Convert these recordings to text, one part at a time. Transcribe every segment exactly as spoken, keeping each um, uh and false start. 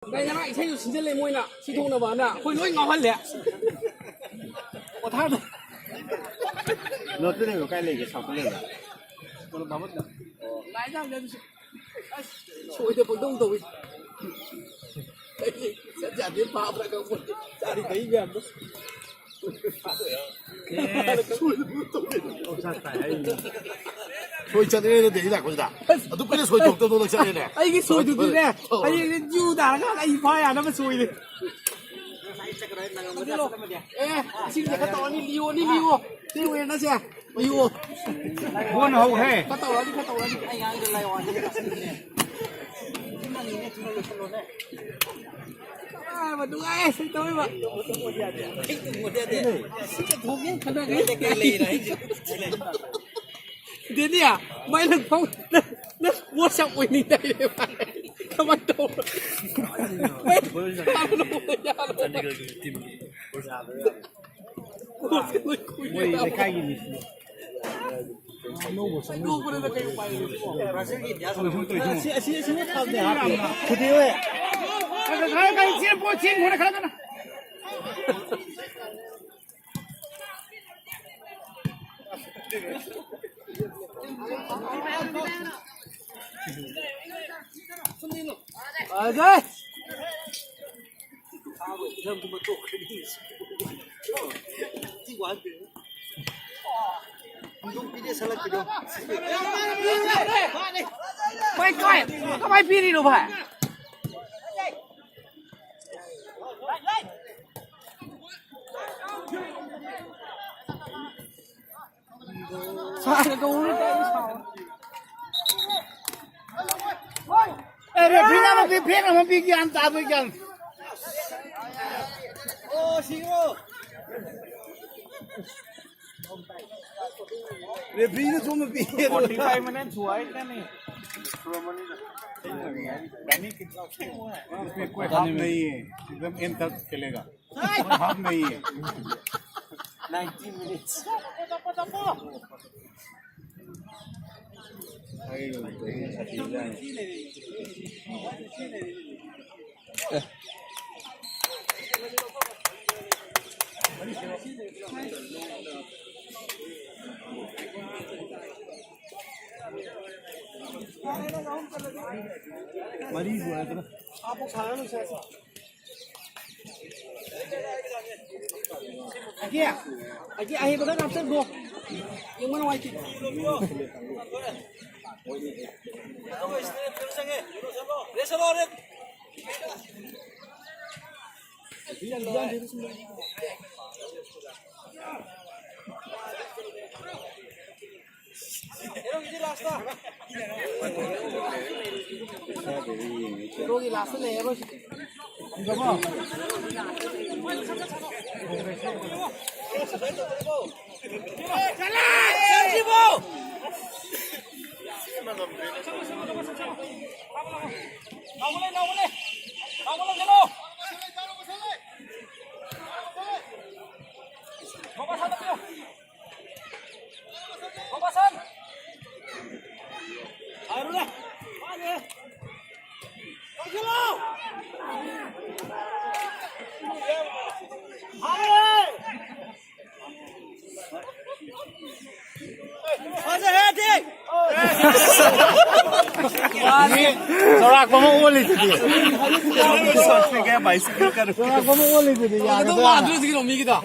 ꯅꯪ ꯉꯔꯥꯡ ꯏꯁꯩꯁꯨ ꯁꯤꯟꯖꯜꯂꯦ ꯃꯣꯏꯅ ꯁꯤ ꯊꯣꯛꯅꯕꯅ ꯑꯩꯈꯣꯏ ꯂꯣꯏ ꯉꯥꯎꯍꯜꯂꯦ꯫ ꯄꯣꯊꯥꯗ꯫ ꯅꯣꯔꯠꯇ ꯂꯩꯕ꯭ꯔꯣ? ꯀꯥꯏ ꯂꯩꯒꯦ? ꯁꯥꯎꯠꯇ ꯂꯩꯕ꯭ꯔꯣ? ꯂꯥꯏꯖꯥꯡꯗ ꯑꯗꯨꯁꯨ꯫ ꯑꯁ, ꯁꯣꯏꯗ ꯄꯪꯇꯧ ꯇꯧꯏ꯫ ꯑꯩꯗꯤ ꯆꯠ ꯌꯥꯗꯦ ꯄꯥꯕ꯭ꯔꯥ ꯈꯪꯄꯣꯟꯇꯦ꯫ ꯆꯥꯔꯤ ꯊꯛꯏ ꯃꯌꯥꯝꯗꯣ꯫ ꯁꯣꯏ ꯆꯠꯂꯦ ꯅꯠꯇꯦ ꯍꯤꯗꯥꯛ ꯈꯣꯏꯗ꯫ ꯑꯗꯨ ꯀꯨꯏꯅ ꯁꯣꯏ ꯊꯣꯛꯇꯕꯗꯣ ꯅꯪ ꯆꯠꯂꯦꯅꯦ꯫ ꯑꯩꯒꯤ ꯁꯣꯏꯗꯨꯗꯤꯅꯦ, ꯍꯣꯏ꯫ ꯍꯌꯦꯡꯗꯤ ꯖꯨ ꯇꯥꯔꯀꯥꯟꯗ ꯑꯩ ꯐꯥ ꯌꯥꯅꯕ ꯁꯣꯏꯅꯤ꯫ ꯑꯦ, ꯏꯁꯤꯡꯁꯦ ꯈꯔ ꯇꯧꯔꯅꯤ, ꯂꯤꯌꯣꯅꯤ, ꯂꯤꯌꯣ꯫ ꯁꯤ ꯋꯦꯠꯅꯁꯦ, ꯂꯤꯌꯣ꯫ ꯕꯣꯟ ꯍꯧꯈ꯭ꯔꯦ꯫ ꯈꯔ ꯇꯧꯔꯅꯤ, ꯈꯔ ꯇꯧꯔꯅꯤ꯫ ꯑꯩ ꯉꯥꯡꯗ ꯂꯥꯏ ꯋꯥꯅꯤ꯫ ꯑꯥ, ꯃꯗꯨ ꯉꯥꯏ, ꯁꯤ ꯇꯧꯔꯤꯕ꯫ ꯁꯤ ꯊꯣꯛꯀꯦ ꯈꯟꯅꯒ꯭ꯔꯦ꯫ ꯗꯦꯅꯤ, ꯃꯥꯏ ꯅꯪ ꯐꯥꯎ-, ꯅꯪ, ꯅꯪ WhatsApp ꯑꯣꯏꯅꯤꯡꯗꯥꯏꯅꯦ, ꯚꯥꯏ? ꯀꯃꯥꯏ ꯇꯧꯕ? ꯃꯥꯏ ꯅꯪ ꯐꯥꯎ-, ꯃꯣꯏ ꯂꯩꯀꯥꯏꯒꯤ ꯃꯤꯁꯤꯡ꯫ ꯑꯁꯤ, ꯑꯁꯤ, ꯑꯁꯤ ꯊꯥꯕꯅꯦ, ꯍꯥꯞꯄꯦ꯫ ꯈꯨꯗꯤ ꯍꯣꯏ꯫ ꯈꯔ, ꯈꯔ, ꯈꯔ ꯆꯦꯟ, ꯄꯣꯠ ꯆꯦꯟ, ꯈꯔ, ꯈꯔ, ꯈꯔ꯫ ꯀꯃꯥꯏ, ꯀꯃꯥꯏ, ꯀꯃꯥꯏ ꯄꯤꯔꯤꯅꯣ, ꯚꯥꯏ? ꯁꯥꯔꯒ ꯎꯔꯨ ꯇꯥꯏ, ꯁꯥꯎ꯫ ꯑꯦ, ꯔꯦꯐ꯭ꯔꯤꯅ ꯑꯃ ꯄꯤ, ꯐꯦꯟ ꯑꯃ ꯄꯤ, ꯒ꯭ꯌꯥꯟ ꯇꯥꯕ ꯒ꯭ꯌꯥꯟ꯫ ꯑꯣ, ꯁꯤꯒ꯭ꯔꯣ꯫ ꯔꯦꯐ꯭ꯔꯤꯅ ꯁꯣꯝꯗ ꯄꯤ꯫ Forty five minutes हुआ है क्या नहीं? इसमें कोई हाफ नहीं है, एकदम एंड तक खेलेगा। कोई हाफ नहीं है। Ninety minutes. ꯃꯔꯤꯕꯨ ꯍꯥꯏꯗꯅ꯫ ꯑꯒꯤ, ꯑꯒꯤ ꯑꯍꯩꯕꯒ ꯉꯥꯛꯇꯪ ꯒꯣ꯫ ꯌꯦꯡꯕ ꯅꯨꯡꯉꯥꯏꯇꯦ꯫ ꯍꯦꯔꯣꯒꯤ ꯂꯥꯁꯇ ꯂꯩꯔꯔꯣꯏ ꯁꯤꯗꯤ꯫ ꯆꯥꯎꯔꯥꯛꯄ ꯑꯃ ꯑꯣꯜꯂꯤꯗꯨꯗꯤ꯫ ꯆꯥꯎꯔꯥꯛꯄ ꯑꯃ ꯑꯣꯜꯂꯤꯗꯨꯗꯤ, ꯑꯗꯨꯝ ꯌꯥꯒꯗ꯭ꯔꯥ? ꯃꯥꯟꯗ꯭ꯔꯣ ꯍꯧꯖꯤꯛꯀꯤꯗꯣ ꯃꯤꯒꯤꯗꯣ?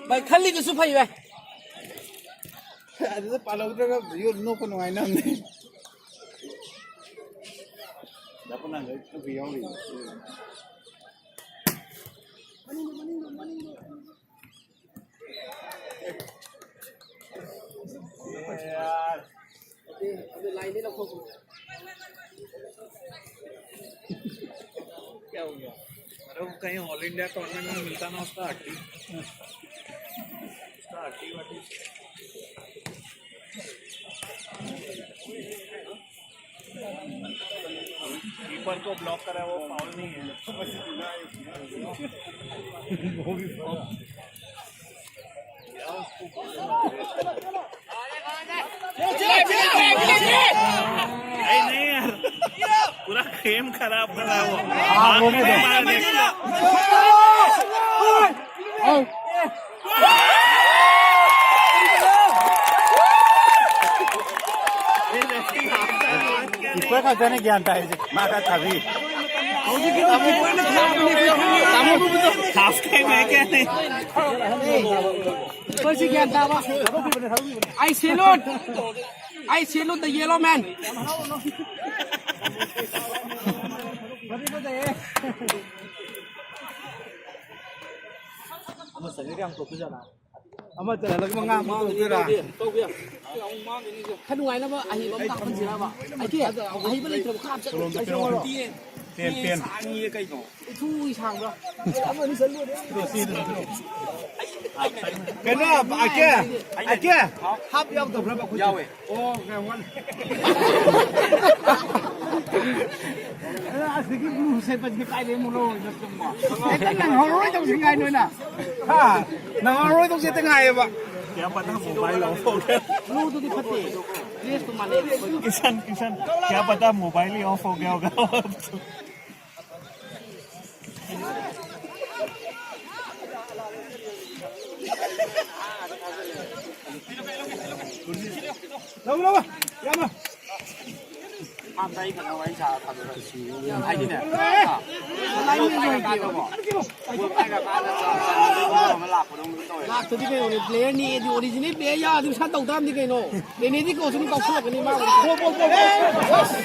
ꯚꯥꯏ, ꯈꯜꯂꯤꯗꯨꯁꯨ ꯐꯩ, ꯚꯥꯏ꯫ ꯑꯗꯨꯗ ꯄꯥꯜꯍꯧꯗ꯭ꯔꯒ ꯚꯤꯗꯤꯑꯣ ꯅꯣꯛꯄ ꯅꯨꯡꯉꯥꯏꯅꯕꯅꯦ꯫ ꯗꯥ ꯄꯅꯥꯡꯒ ꯇꯨꯄꯤ ꯌꯥꯎꯔꯤ꯫ क्या हो गया? अरे, वो कहीं ऑल इंडिया टूर्नामेंट में मिलता ना, उसका हड्डी, उसका हड्डी वड्डी। कीपर को ब्लॉक करा, वो फाउल नहीं है। वो भी फाउल। नहीं यार, पूरा गेम खराब कर रहा है वो। हाँ, वो नहीं दे। मार दे। ꯏꯁ꯭ꯀ꯭ꯋꯥꯔ ꯈꯛꯇꯅ ꯒ꯭ꯌꯥꯟ ꯇꯥꯏꯁꯦ꯫ ꯃꯥ ꯈꯔ ꯊꯥꯕꯤ꯫ ꯍꯧꯖꯤꯛꯀꯤ ꯇꯥꯃꯣ, ꯇꯥꯃꯣ, ꯇꯥꯃꯣ꯫ ꯍꯥꯐ ꯇꯥꯏꯝ ꯍꯥꯏ ꯀꯌꯥ ꯅꯩ? ꯑꯩꯈꯣꯏꯁꯤ ꯒ꯭ꯌꯥꯟ ꯇꯥꯕ꯫ I salute. I salute the yellow man. ꯑꯃ ꯆꯠꯂꯒ ꯃꯉꯥ ꯑꯃ ꯇꯧꯗꯣꯏꯔꯥ? ꯈꯔ ꯅꯨꯡꯉꯥꯏꯅꯕ ꯑꯍꯩꯕ ꯑꯃ ꯀꯥꯞꯍꯟꯁꯤꯔꯕ? ꯑꯩꯗꯤ ꯑꯍꯩꯕ ꯂꯩꯇ꯭ꯔꯕ ꯀꯥꯞ ꯆꯠꯂꯣ꯫ Pen, pen. ꯁꯥꯡꯉꯤꯌꯦ ꯀꯩꯅꯣ? ꯏꯊꯨ ꯁꯥꯡꯕ꯭ꯔꯥ? ꯑꯃ ꯑꯅꯤ ꯆꯠꯂꯨꯔꯦ꯫ ꯀꯩꯅꯣ, ꯑꯀꯦ, ꯑꯀꯦ, ꯍꯥꯞ ꯌꯥꯎꯗꯕ꯭ꯔꯕ ꯑꯩꯈꯣꯏꯁꯦ? ꯌꯥꯎꯋꯦ꯫ ꯑꯣ, ꯀꯌꯥꯝ ꯋꯥꯠꯂꯤ? ꯑꯁꯤꯒꯤ ꯕ꯭ꯂꯨ ꯁꯦꯠꯄꯁꯤꯗꯤ ꯀꯥꯏꯗꯩ ꯑꯃꯨꯛ ꯂꯧꯔꯨꯏꯅꯣ ꯆꯨꯝꯃꯣ? ꯍꯦꯛꯇ ꯅꯪꯍꯧꯔꯣꯏꯗꯧꯁꯤ ꯉꯥꯏ ꯅꯣꯏꯅ꯫ ꯍꯥ? ꯅꯪꯍꯧꯔꯣꯏꯗꯧꯁꯤ ꯍꯦꯛꯇ ꯉꯥꯏꯌꯦꯕ꯫ क्या पता मोबाइल ऑफ हो गया। ꯕ꯭ꯂꯨꯗꯨꯗꯤ ꯐꯠꯇꯦ꯫ ꯗ꯭ꯔꯦꯁꯇꯨ ꯃꯥꯟꯅꯩ꯫ किशन, किशन, क्या पता मोबाइल ही ऑफ हो गया होगा। ꯂꯧ, ꯂꯧ, ꯌꯥꯝꯃ꯫ ꯍꯥꯞꯇ ꯑꯩ ꯐꯖꯅ ꯋꯥꯔꯤ ꯁꯥꯔ ꯊꯝꯃꯦꯕ꯫ ꯍꯥꯏꯗꯤꯅꯦ, ꯑꯥ, ꯂꯥꯏꯃꯦꯟꯁꯨ ꯍꯩꯇꯦꯕ꯫ ꯕꯣꯜ ꯄꯥꯏꯈ꯭ꯔꯀꯥꯟꯗ ꯑꯃ ꯂꯥꯛꯄꯗꯧꯅ ꯇꯧꯋꯦ꯫ ꯂꯥꯛꯇꯗꯤ ꯀꯩꯅꯣꯅꯦ, ꯄ꯭ꯂꯦꯌꯔꯅꯤ ꯑꯗꯤ ꯑꯣꯔꯤꯖꯤꯅꯦꯜ ꯄ꯭ꯂꯦꯌꯔ ꯌꯥꯎꯔꯗꯤ ꯃꯁꯥ ꯇꯧ ꯇꯥꯕꯅꯤ ꯀꯩꯅꯣ꯫ ꯔꯦꯅꯦꯗꯤ ꯀꯣꯆ ꯑꯗꯨꯝ ꯀꯥꯎꯁꯜꯂꯛꯀꯅꯤ ꯃꯥ꯫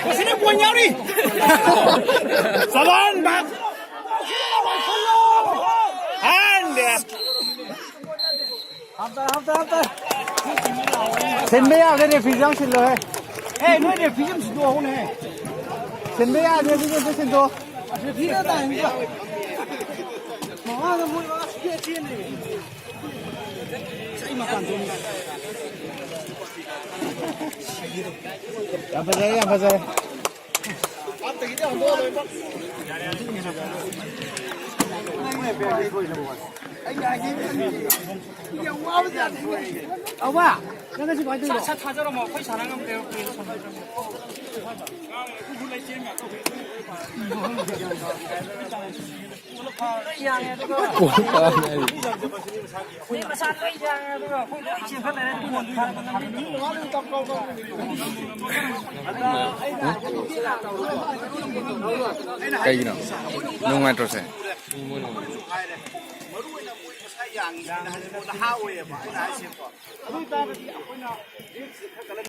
ꯃꯁꯤꯗ ꯕꯣꯜ ꯌꯥꯎꯔꯤ꯫ ꯆꯂꯥꯟ ꯕꯥ꯫ ꯍꯥꯟꯗꯦ꯫ ꯍꯥꯞꯇꯔꯦ, ꯍꯥꯞꯇꯔꯦ, ꯍꯥꯞꯇꯔꯦ꯫ ꯁꯤꯟꯕ ꯌꯥꯗꯦ, ꯔꯦꯐ꯭ꯔꯤꯁꯦ ꯌꯥꯝ ꯁꯤꯜꯂꯣꯍꯦ꯫ ꯑꯦ, ꯅꯣꯏ ꯔꯦꯐ꯭ꯔꯤꯁꯦ ꯑꯝꯇ ꯁꯤꯟꯗꯣꯛꯑꯣ꯫ ꯁꯤꯟꯕ ꯌꯥꯗꯦ, ꯑꯗꯨꯗꯤ ꯑꯝꯇ ꯁꯤꯟꯗꯣꯛꯑꯣ꯫ ꯔꯦꯐ꯭ꯔꯤꯅ ꯇꯥꯏꯅꯤꯗ꯫ ꯃꯃꯥꯡꯗ ꯃꯣꯏ ꯁꯨꯛꯆꯦꯟ ꯆꯦꯟꯗ꯭ꯔꯤꯕ꯫ ꯆꯩ ꯃꯄꯥꯟ ꯊꯣꯛꯏ꯫ ꯌꯥꯝ ꯐꯖꯔꯦ, ꯌꯥꯝ ꯐꯖꯔꯦ꯫ ꯑꯩꯅ ꯍꯥꯏꯁꯦ ꯌꯥꯝ ꯋꯥꯕ ꯖꯥꯠꯅꯤ꯫ ꯑꯋꯥ, ꯅꯪ ꯉꯁꯤ ꯀꯃꯥꯏꯅ ꯇꯧꯔꯤꯅꯣ? ꯁꯠ ꯁꯠ ꯊꯥꯖꯔꯝꯃꯣ, ꯑꯩꯈꯣꯏ ꯁꯥꯟꯅ ꯉꯝꯗꯦꯕ꯫ ꯂꯣꯏ ꯌꯥꯡꯉꯦ ꯑꯗꯨꯒ꯫ ꯃꯤ ꯃꯁꯥ ꯂꯣꯏ ꯌꯥꯡꯉꯦ ꯑꯗꯨꯒ ꯑꯩꯈꯣꯏ ꯂꯣꯏ ꯆꯦꯟꯈꯠꯂꯛꯑꯦ꯫ ꯀꯩꯒꯤꯅꯣ? ꯅꯨꯡꯉꯥꯏꯇ꯭ꯔꯣ ꯁꯦ?